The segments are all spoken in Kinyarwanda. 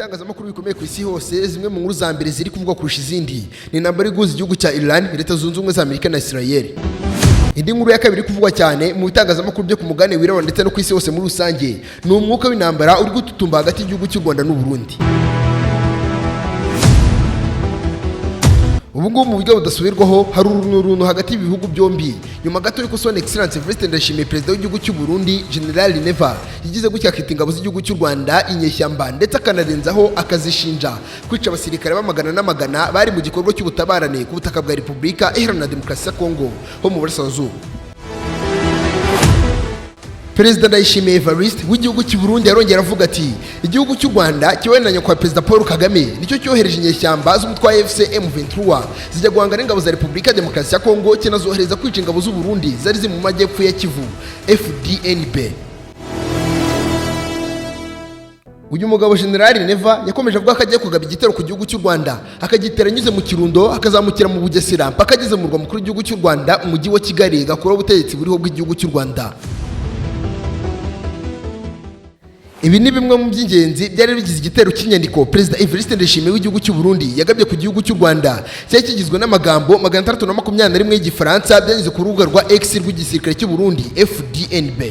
Bitangazamakuru bikomeye ku isi hose, zimwe mu nkuru za mbere ziri kuvugwa kurusha izindi ni intambara iguza igihugu cya Iran, Leta Zunze Ubumwe za Amerika na Israel. Indi nkuru ya kabiri iri kuvugwa cyane mu bitangazamakuru byo ku mugabane wirabura ndetse no ku isi hose muri rusange ni umwuka w'intambara uri gututumba hagati y'igihugu cy'u Rwanda n'u Burundi. Ubu ngubu mu buryo budasubirwaho hari urunturuntu hagati y'ibihugu byombi, nyuma gato y'uko Son Excellence Evariste Ndayishimiye, perezida w'igihugu cy'u Burundi, General Neva, yigize gutya akita ingabo z'igihugu cy'u Rwanda inyeshyamba, ndetse akanarenzaho akazishinja kwica abasirikare b'amagana n'amagana bari mu gikorwa cy'ubutabarane ku butaka bwa Repubulika Iharanira Demokarasi ya Kongo ho mu Burasirazuba. Perezida Ndayishimiye Evariste w'igihugu cy'u Burundi yarongera avuga ati igihugu cy'u Rwanda kiyoborwa kwa Perezida Paul Kagame nicyo cyohereje inyeshyamba z'umutwe wa AFC M23 zijya guhangana n'ingabo za Repubulika ya Demokarasi ya Kongo, kinazohereza kwica ingabo z'u Burundi zari ziri mu majyepfo ya Kivu FDNB. Uyu mugabo General Neva yakomeje avuga ko agiye kugaba igitero ku gihugu cy'u Rwanda, akagitera anyuze mu Kirundo, akazamukira mu Bugesera mpaka ageze mu murwa mukuru w'igihugu cy'u Rwanda, umujyi wa Kigali, gakuraho ubutegetsi buriho bw'igihugu cy'u Rwanda. Ibi ni bimwe mu by'ingenzi byari bigize igitero cy'inyandiko Perezida Evariste Ndayishimiye w'igihugu cy'u Burundi yagabye ku gihugu cy'u Rwanda, cyari kigizwe n'amagambo 621 y'Igifaransa byanyuze ku rubuga rwa X rw'igisirikare cy'u Burundi FDNB.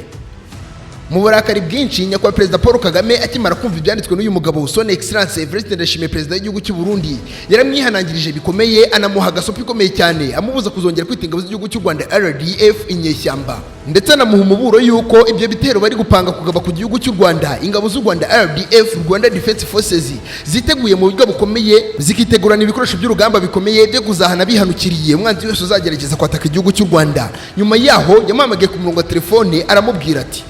Mu burakari bwinshi, nyakubahwa Perezida Paul Kagame akimara kumva ibyanditswe n'uyu mugabo Son Excellence Evariste Ndayishimiye, perezida w'igihugu cy'u Burundi, yaramwihanangirije bikomeye, anamuha agasopo ikomeye cyane, amubuza kuzongera kwita ingabo z'igihugu cy'u Rwanda RDF inyeshyamba, ndetse anamuha umuburo y'uko ibyo bitero bari gupanga kugaba ku gihugu cy'u Rwanda, ingabo z'u Rwanda RDF, Rwanda Defense Forces, ziteguye mu buryo bukomeye, zikitegurana ibikoresho by'urugamba bikomeye byo kuzahana bihanukiriye umwanzi wese uzagerageza kwataka igihugu cy'u Rwanda. Nyuma yaho yamuhamagaye ku murongo wa telefone aramubwira ati: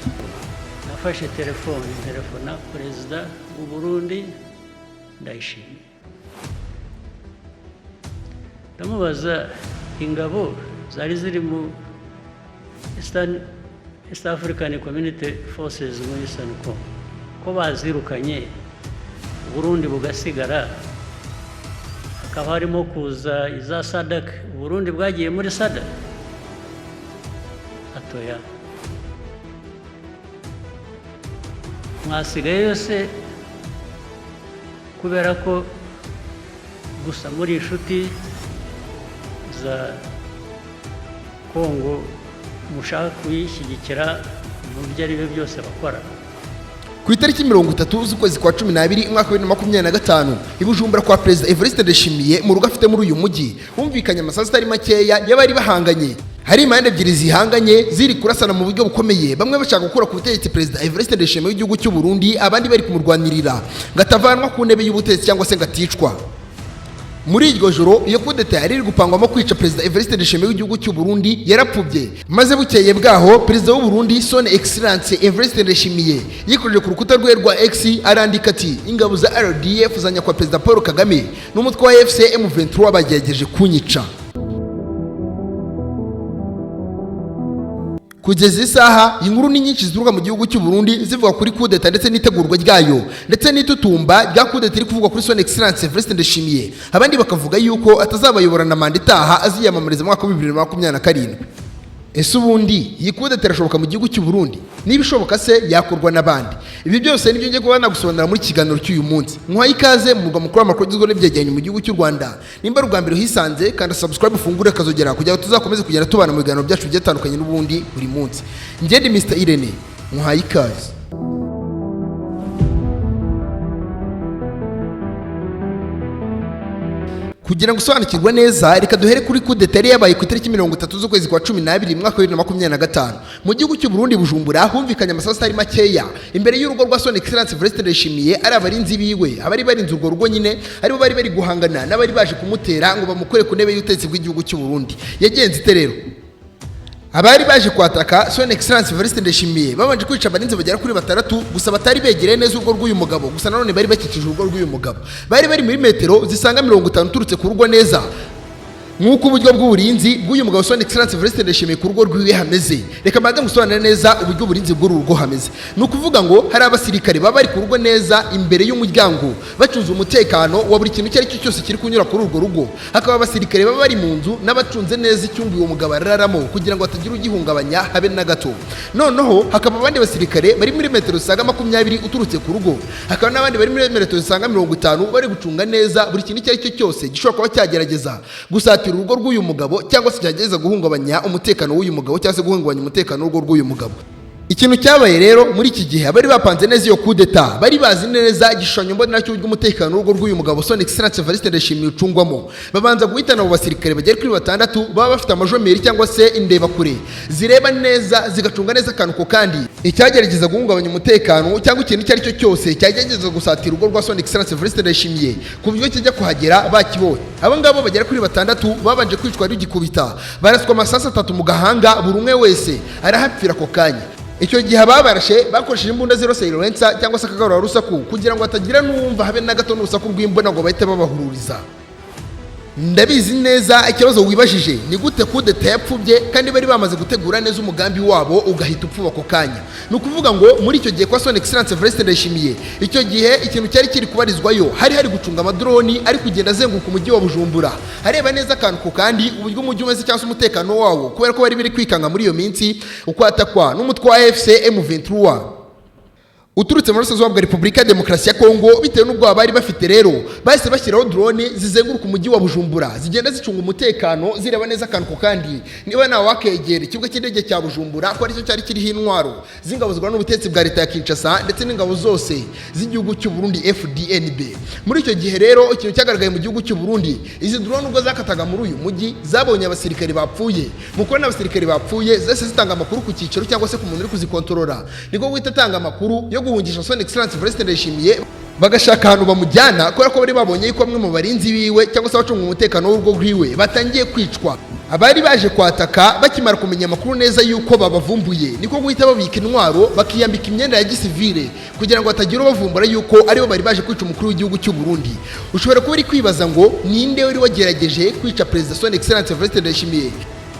Nafashe telefone ntelefona perezida w'u Burundi Ndayishimiye, ndamubaza ingabo zari ziri mu East African Community Forces muri Eastern Congo ko bazirukanye, Burundi bugasigara, hakaba harimo kuza iza SADC, Burundi bwagiye muri SADC? Atoya, mwasigayeyo se kubera ko gusa muri inshuti za Kongo mushaka kuyishyigikira mu byo ari byo byose bakora? Ku itariki 30 z'ukwezi kwa 12 umwaka wa 2025, i Bujumbura kwa Perezida Evariste Ndayishimiye mu rugo afite muri uyu mujyi, humvikanye amasasu atari makeya y'abari bahanganye. Hari impande ebyiri zihanganye ziri kurasana mu buryo bukomeye, bamwe bashaka gukura ku butegetsi Perezida Evariste Ndayishimiye w'igihugu cy'u Burundi, abandi bari kumurwanirira ngo atavanwa ku ntebe y'ubutegetsi cyangwa se ngo aticwa. Muri iryo joro iyo kudeta yari iri gupangwamo kwica Perezida Evariste Ndayishimiye w'igihugu cy'u Burundi yarapfubye, maze bukeye bwaho perezida w'u Burundi Son Excellence Evariste Ndayishimiye yikoreje ku rukuta rwe rwa X arandika ati ingabo za RDF za nyakubahwa Perezida Paul Kagame n'umutwe wa AFC M23 bagerageje kunyica. Kugeza isaha inkuru ni nyinshi zituruka mu gihugu cy'u Burundi zivuga kuri kudeta ndetse n'itegurwa ryayo ndetse n'itutumba rya kudeta iri kuvugwa kuri Son Excellence Evariste Ndayishimiye, abandi bakavuga yuko atazabayobora na manda itaha aziyamamariza mu mwaka wa 2027. Ese ubundi iyi kudeta irashoboka mu gihugu cy'u Burundi? Niba ishoboka se yakorwa n'abandi? Ibi byose nibyo ngiye kuba nagusobanurira muri kiganiro cy'uyu munsi. Nkuhaye ikaze mu murwa mukuru w'amakuru agizwe n'ibyegeranyo mu gihugu cy'u Rwanda. Nimba ari ubwa mbere uhisanze, kanda subscribe, ufungure akazogera kugira ngo tuzakomeze kugenda tubana mu biganiro byacu bigiye bitandukanye n'ubundi buri munsi. Njye ndi Mr Irene, nkuhaye ikaze. Kugira ngo usobanukirwe neza, reka duhere kuri kudeta yari yabaye ku itariki 30 z'ukwezi kwa 12 umwaka wa 2025 mu gihugu cy'u Burundi. Bujumbura humvikanye amasasu atari makeya imbere y'urugo rwa Son Excellence Evariste Ndayishimiye, ari abarinzi biwe, abari barinze urwo rugo nyine aribo bari bari guhangana n'abari baje kumutera ngo bamukure ku ntebe y'ubutegetsi bw'igihugu cy'u Burundi. Yagenze ite rero? Abari baje kwataka Son Excellence Evariste Ndayishimiye babanje kwica abarinzi bagera kuri batandatu gusa batari begereye neza urugo rw'uyu mugabo, gusa nanone bari bakikije urugo rw'uyu mugabo, bari bari muri metero zisaga 50 uturutse ku rugo neza. Nk'uko uburyo bw'uburinzi bw'uyu mugabo Son Excellence Evariste Ndayishimiye ku rugo rwiwe hameze, reka mbanze ngusobanurire neza uburyo uburinzi bw'uru rugo hameze. Ni ukuvuga ngo hari abasirikare baba bari ku rugo neza imbere y'umuryango, bacunze umutekano wa buri kintu icyo ari cyo cyose kiri kunyura kuri urwo rugo. Hakaba abasirikare baba bari mu nzu n'abacunze neza icyumba uwo mugabo araramo, kugira ngo hatagira ugihungabanya habe na gato. Noneho hakaba abandi basirikare bari muri metero zisaga 20 uturutse ku rugo, hakaba n'abandi bari muri metero zisaga 50 bari gucunga neza buri kintu icyo ari cyo cyose gishobora kuba cyagerageza gusatira urugo rw'uyu mugabo, cyangwa se cyagerageza guhungabanya umutekano w'uyu mugabo, cyangwa se guhungabanya umutekano w'urugo rw'uyu mugabo. Ikintu cyabaye rero muri iki gihe, abari bapanze neza iyo kudeta bari bazi neza igishushanyo mbonera cy'uburyo umutekano w'urugo rw'uyu mugabo Son Excellence Evariste Ndayishimiye ucungwamo. Babanza guhitana abo basirikare bagera kuri 6 baba bafite amajomeri cyangwa se indebakure zireba neza, zigacunga neza akantu ko kandi icyagerageza guhungabanya umutekano cyangwa ikintu icyo ari cyo cyose cyagerageza gusatira urugo rwa Son Excellence Evariste Ndayishimiye, ku buryo kijya kuhagera bakibonye. Abo ngabo bagera kuri 6 babanje kwicwa rugikubita, baraswa amasasu 3 mu gahanga, buri umwe wese arahapfira ako kanya. Icyo gihe ababarashe bakoresheje imbunda zero silencer cyangwa se akagarura rusaku, kugira ngo hatagira n'uwumva habe na gato n'urusaku rw'imbunda ngo bahite babahururiza. Ndabizi neza ikibazo wibajije ni gute kudeta yapfubye kandi bari bamaze gutegura neza umugambi wabo ugahita upfuba ako kanya. Ni ukuvuga ngo muri icyo gihe kwa Son Excellence Evariste Ndayishimiye, icyo gihe ikintu cyari kiri kubarizwayo hari gucunga amadroni ari kugenda azenguruka umujyi wa Bujumbura, areba neza akantu ku kandi uburyo umujyi umeze cyangwa se umutekano wawo, kubera ko bari biri kwikanga muri iyo minsi ukwatakwa n'umutwe wa AFC M23 uturutse mu burasirazuba bwa Repubulika ya Demokarasi ya Kongo. Bitewe n'ubwoba bari bafite rero, bahise bashyiraho drone zizenguruka umujyi wa Bujumbura, zigenda zicunga umutekano, zireba neza akantu ku kandi niba nawe wakegera ikibuga cy'indege cya Bujumbura, ko aricyo cyari kiriho intwaro z'ingabo zirwana n'ubutegetsi bwa leta ya Kinshasa ndetse n'ingabo zose z'igihugu cy'u Burundi FDNB. Muri icyo gihe rero, ikintu cyagaragaye mu gihugu cy'u Burundi, izi drone ubwo zakataga muri uyu mujyi zabonye abasirikare bapfuye. Mu kubona abasirikare bapfuye, zahise zitanga amakuru ku cyicaro cyangwa se ku muntu uri kuzikontorora, niko guhita atanga amakuru yo guhungisha Son Excellence Evariste Ndayishimiye, bagashaka ahantu bamujyana, kubera ko bari babonye yuko bamwe mu barinzi biwe cyangwa se abacunga umutekano w'urugo rwiwe batangiye kwicwa. Abari baje kwataka bakimara kumenya amakuru neza yuko babavumbuye, niko guhita babika intwaro, bakiyambika imyenda ya gisivile kugira ngo hatagira ubavumbura yuko aribo bari baje kwica umukuru w'igihugu cy'u Burundi. Ushobora kuba uri kwibaza ngo ninde wari wagerageje kwica Perezida Son Excellence Evariste Ndayishimiye,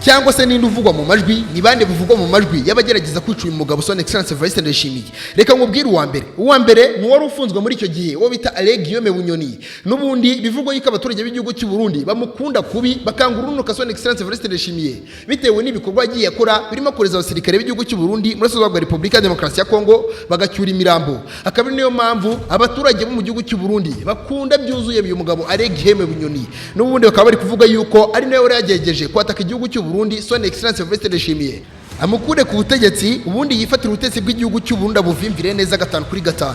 cyangwa se ninde uvugwa mu majwi, ni bande buvugwa mu majwi y'abagerageza kwica uyu mugabo Son Excellence Evariste Ndayishimiye? Reka nkubwire uwa mbere. Uwa mbere ni uwari ufunzwe muri icyo gihe, uwo bita Alain Guillaume Bunyoni. N'ubundi bivugwa yuko abaturage b'igihugu cy'u Burundi bamukunda kubi, bakanga urunuka Son Excellence Evariste Ndayishimiye bitewe n'ibikorwa yagiye akora, birimo kohereza abasirikare b'igihugu cy'u Burundi muri burasirazuba bwa Repubulika ya Demokarasi ya Kongo bagacyura imirambo. Akaba ari niyo mpamvu abaturage bo mu gihugu cy'u Burundi bakunda byuzuye uyu mugabo Alain Guillaume Bunyoni. N'ubundi bakaba bari kuvuga yuko ari nawe wari yagerageje kwataka igihugu cy'u Burundi, Son Excellence Evariste Ndayishimiye amukure ku butegetsi, ubundi yifatire ubutegetsi bw'igihugu cy'u Burundi abuvimvire neza 5 kuri 5.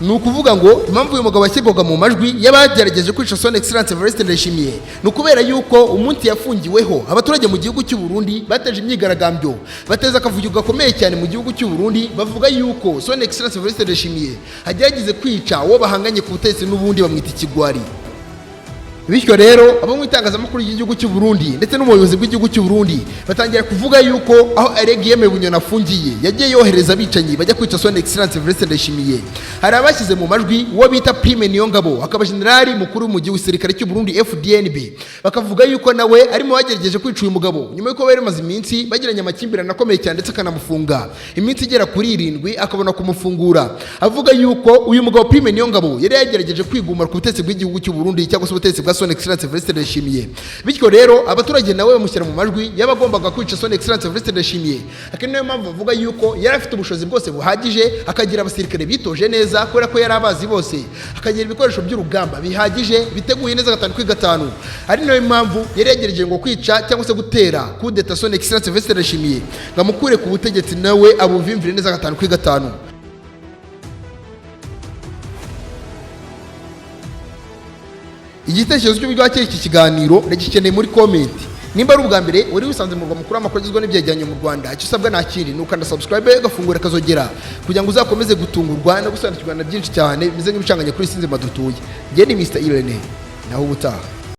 Ni ukuvuga ngo impamvu uyu mugabo yashyirwaga mu majwi y'abagerageje kwica Son Excellence Evariste Ndayishimiye ni ukubera yuko umunsi yafungiweho abaturage mu gihugu cy'u Burundi bateje imyigaragambyo, bateza akavuyo gakomeye cyane mu gihugu cy'u Burundi, bavuga yuko Son Excellence Evariste Ndayishimiye agerageze kwica uwo bahanganye ku butegetsi, n'ubundi bamwita ikigwari. Bityo rero abo mu itangazamakuru ry'igihugu cy'u Burundi ndetse n'ubuyobozi bw'igihugu cy'u Burundi batangira kuvuga yuko aho Alain Guillaume Bunyoni afungiye yagiye yohereza abicanyi bajya kwica Son Excellence Evariste Ndayishimiye. Hari abashyize mu majwi uwo bita Prime Niyongabo, akaba generali mukuru mu gihugu gisirikare cy'u Burundi FDNB, bakavuga yuko nawe arimo bagerageje kwica uyu mugabo nyuma yuko bari bamaze iminsi bagiranye amakimbirane akomeye cyane, ndetse akanamufunga iminsi igera kuri 7 akabona kumufungura. Avuga yuko uyu mugabo Prime Niyongabo yari yagerageje kwigumura ku butegetsi bw'igihugu cy'u Burundi cyangwa se ubutegetsi bwa Son Excellence Evariste Ndayishimiye. Bityo rero abaturage nawe bamushyira mu majwi y'abagombaga kwica Son Excellence Evariste Ndayishimiye. Akaba niyo mpamvu bavuga yuko yari afite ubushobozi bwose buhagije, akagira abasirikare bitoje neza kubera ko yari abazi bose, akagira ibikoresho by'urugamba bihagije biteguye neza 5 kuri 5, ari nayo mpamvu yari yagerageje ngo kwica cyangwa se gutera kudeta Son Excellence Evariste Ndayishimiye ngo amukure ku butegetsi nawe abuvimvire neza 5 kuri 5. Igitekerezo cy'uburyo wakira iki kiganiro ndagikeneye muri comment. Nimba ari ubwa mbere wari wisanze mu murwa mukuru w'amakuru agizwe n'ibyegeranyo mu Rwanda, icyo usabwa nta kindi ni ukanda subscribe, ugafungura akazogera kugira ngo uzakomeze gutungurwa no gusobanukirwa na byinshi cyane bimeze nk'ibicanganye kuri isi nzima dutuye. Njye ni Mr Irene, naho ubutaha.